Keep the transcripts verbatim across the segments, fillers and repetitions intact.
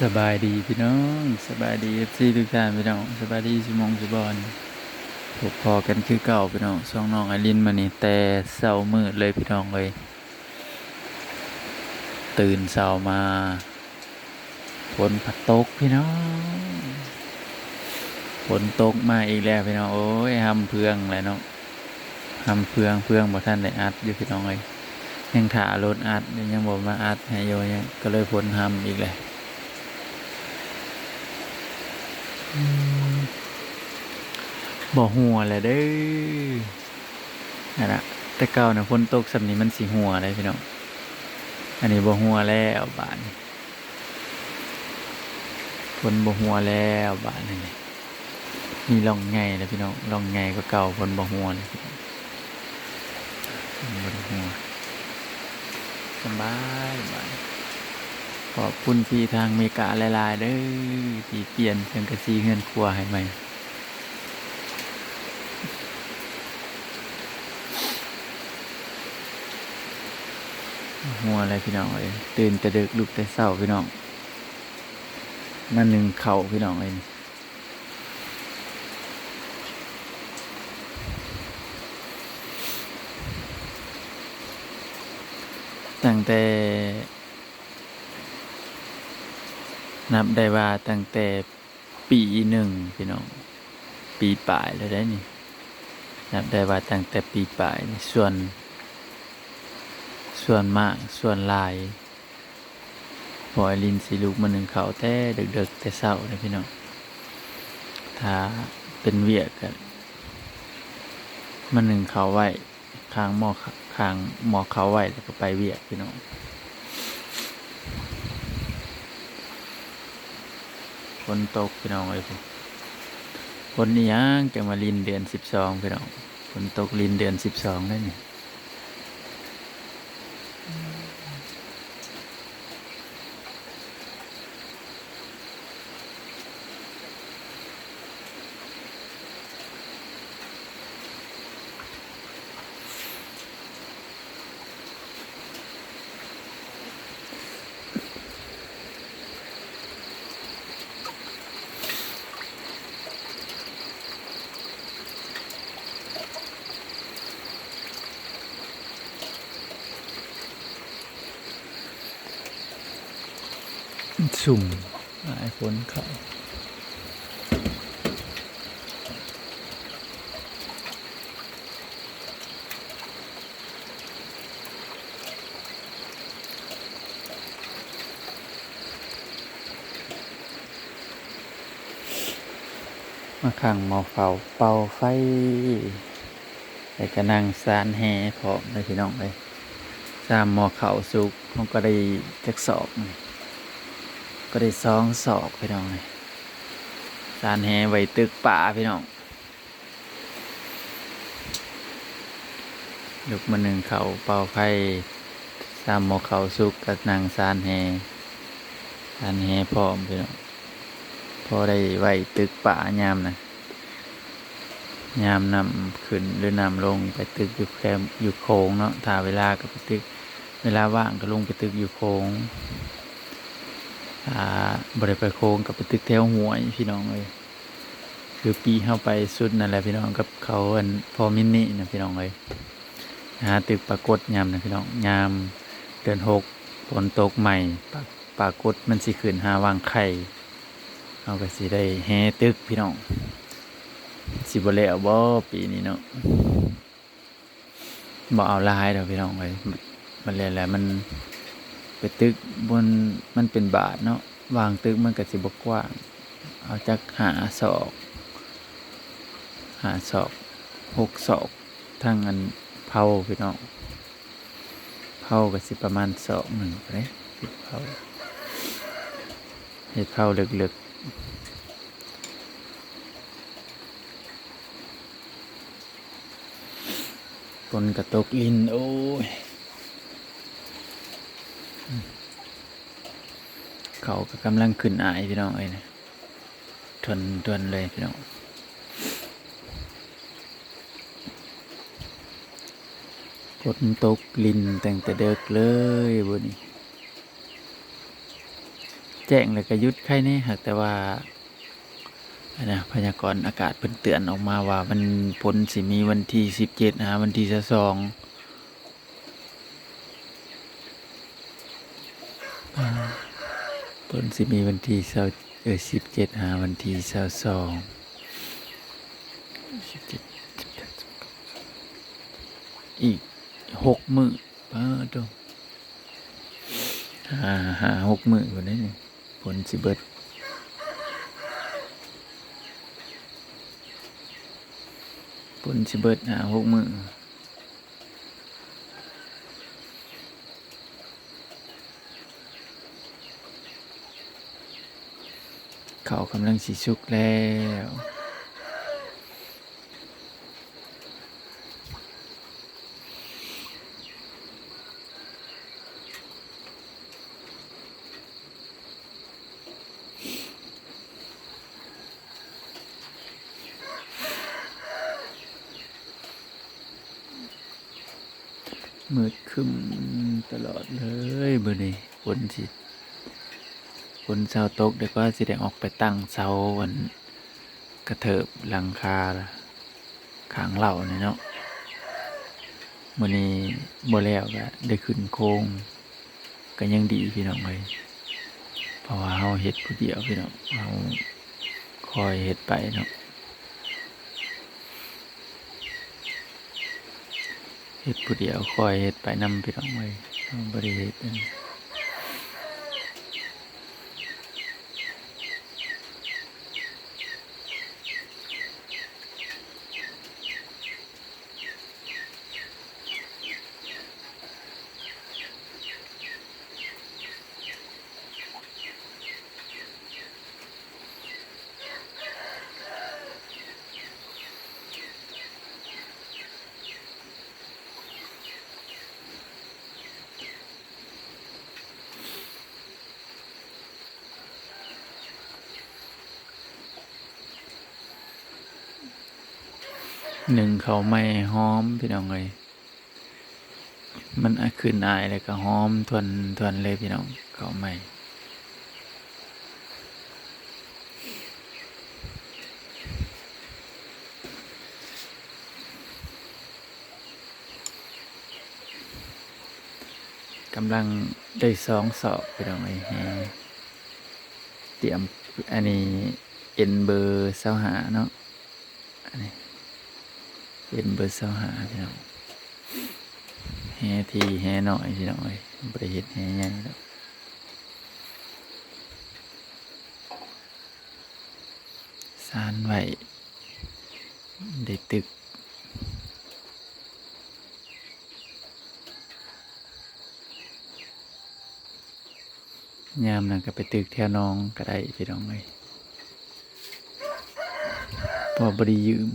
สบายดีพี่น้อง สบายดี เอฟซี ทุกท่านพี่น้อง สบายดีสุหม่องสุบอน พบพ้อกันคือเก่าพี่น้อง ช่องน้องไอรินมื้อนี้แต่เช้ามืดเลยพี่น้องเอ้ย ตื่นเช้ามา ฝนผัดตกพี่น้อง ฝนตกมาอีกแล้วพี่น้อง โอ้ย ห่ำเฟืองเลยเนาะ ห่ำเฟือง เฟืองบ่ทันได้อัดอยู่พี่น้องเอ้ย ยังถ่ารถอัดอยู่ ยังบ่มาอัดให้อยู่ ยัง ก็เลยฝนห่ำอีกแหละ อืม บ่หัวแล้วเด้อ นั่นล่ะ แต่เก่าน่ะฝนตกส่ำนี้มันสิหัวเลยพี่น้อง อันนี้บ่หัวแล้วบาดนี้ ฝนบ่หัวแล้วบาดนี้ มีร่องใหญ่แล้วพี่น้อง ร่องใหญ่กว่าเก่า ฝนบ่หัวแล้วพี่น้อง ฝนบ่ได้หัว สบายบาดนี้ ขอบคุณพี่ทางอเมริกาหลายๆเด้อ ที่เปลี่ยนสังกะสีเฮือนครัวให้ใหม่ หัวเลยพี่น้องเอ้ย ตื่นแต่ดึกลุกแต่เช้าพี่น้อง มานึ่งข้าวพี่น้องเอ้ย ตั้งแต่ นับได้ว่าตั้งแต่ปีหนึ่งพี่น้อง ปีปลายแล้วได้นี่ นับได้ว่าตั้งแต่ปีปลายนี่ ส่วน ส่วนมาก ส่วนหลาย พ่อไอรินสิลุกมานึ่งข้าวแต่เดิกๆ แต่เช้าเลยพี่น้อง ถ้าเป็นเวียกก็มานึ่งข้าวไว้ ข้างหม้อ ข้างหม้อข้าวไว้ แล้วก็ไปเวียกพี่น้อง ฝนตกพี่น้องเอ้ย ฝนอีหยังจังมารินเดือนสิบสองพี่น้อง ฝนตกรินเดือนสิบสองได้นี่ ซุ่มหลายคนเขา มาขังหม้อข้าวเป่าไฟ แล้วก็นั่งสานแหพร้อมเลยพี่น้องเอ้ย สามหม้อข้าวสุก เฮาก็ได้จักสอบนี่ ก็ได้สองสอบพี่น้องเอ้ย สานแหไว้ตึกปลาพี่น้อง ลุกมานึ่งข้าวเป่าไฟ สามหม้อข้าวสุกก็นั่งสานแห สานแหพร้อมพี่น้อง พอได้ไว้ตึกปลายามนะ ยามน้ำขึ้นหรือน้ำลงไปตึกอยู่แคม อยู่โขงเนาะ ถ้าเวลาก็ไปตึก เวลาว่างก็ลงไปตึกอยู่โขง ถ้าบ่ได้ไปโขงก็ไปตึกแถวห้วยพี่น้องเอ้ย คือปีเฮาไปสุดนั่นแหละพี่น้อง กับเขาอันพ่อมินนี่นะพี่น้องเอ้ย หาตึกปลากดยามนะพี่น้อง ยามเดือนหก ฝนตกใหม่ ปลา ปลากดมันสิขึ้นหารังไข่ เฮาก็สิได้แห่ตึกพี่น้อง สิบ่แล้วบ่ปีนี้เนาะ บ่เอาหลายดอกพี่น้องเอ้ย มันแล้วแหละมันไปตึกบน มันเป็นบาทเนาะ วางตึกมันก็สิบ่กว้าง เอาจักห้าศอก ห้าศอก หกศอก ทั้งอันเผาพี่น้อง เผาก็สิประมาณศอกหนึ่งไปเลย เผา เฮ็ดเผาเลิกๆ ฝนก็ตกริน โอ้ย เขาก็กำลังขึ้นอ้ายพี่น้องเอ้ยนะ ทวนๆเลยพี่น้อง ฝนตกรินตั้งแต่เดิกเลยบุนี้ แจ้งแล้วก็หยุดไคแหน่ หากแต่ว่า อันนะ พยากรณ์อากาศเพิ่นเตือนออกมาว่ามัน ฝนสิมีวันที่สิบเจ็ดหาวันที่ซาวสอง อ่า ฝนสิมีวันที่ซาว เอ่อ สิบเจ็ดหาวันที่ซาวสอง สิบเจ็ด อีกหกมื้อ ป๊าดโธ่ ห้า ห้า หกมื้อพุ้นเด้นี่ ฝนสิเบิด ฝนสิเบิดห้าหกมื้อ ข้าวกำลังสิสุกแล้ว มืดครึ้มตลอดเลยมื้อนี้ ฝนสิ ฝนเซาตก เดี๋ยวก็สิได้ออกไปตั้งเสา อัน กระเถิบหลังคาข้างเล้านี่เนาะ มื้อนี้บ่แล้วก็ได้ขึ้นโครง ก็ยังดีพี่น้องเอ้ย เพราะว่าเฮาเฮ็ดผู้เดียวพี่น้อง เฮาคอยเฮ็ดไปเนาะ เฮ็ดผู้เดียว คอยเฮ็ดไปนำพี่น้องเอ้ย เฮาบ่ได้เฮ็ดอัน นึ่งข้าวใหม่หอมพี่น้องเอ้ย มันขึ้นอายแล้วก็หอมทวนๆ เลยพี่น้อง ข้าวใหม่ กำลังได้สองสอบพี่น้องเอ้ย แห เตรียม อันนี้เอ็นเบอร์ซาวห้าเนาะ อันนี้เอ็นเบอร์ซาวห้าพี่น้อง แหทีแหน้อยพี่น้องเอ้ย บ่ได้เฮ็ดแหใหญ่ดอก ซานไว้ ได้ตึก ยามนั้นก็ไปตึกแถวหนองก็ได้พี่น้องเอ้ย พอบ่ได้ยืม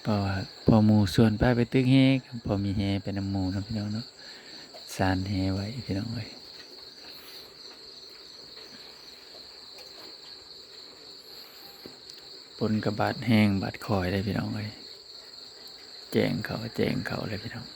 เพราะว่าพอหมู่ชวนพาไปตึกแห พอมีแหไปนำหมู่เนาะพี่น้องเนาะ ซานแหไว้พี่น้องเอ้ย ฝนก็บาดแฮงบาดคอยได้พี่น้องเอ้ย แจ้งเข้า แจ้งเข้าเลยพี่น้อง